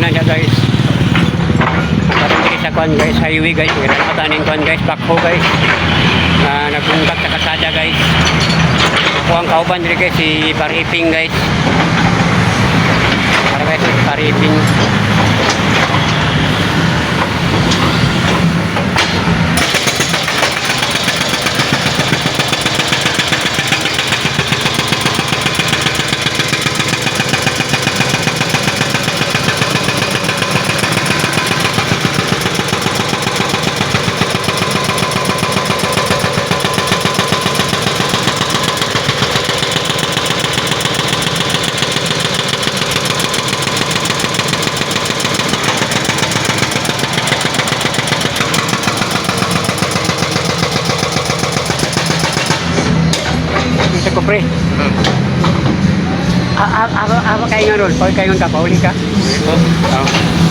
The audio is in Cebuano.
Tanan siya, guys. Ang diri sa kuan, guys, highway, guys. Kita tanin kuan, guys, backhoe, guys. Na nagbungkat sa kasada, guys. Ako ang kauban diri, guys, si Pariping, guys. Para, guys, si Pariping. Ito ko, pre. Ah, ah, ah, ah, kayo nga ron. Pag kayo ka, pauli ka. Oh. Oh.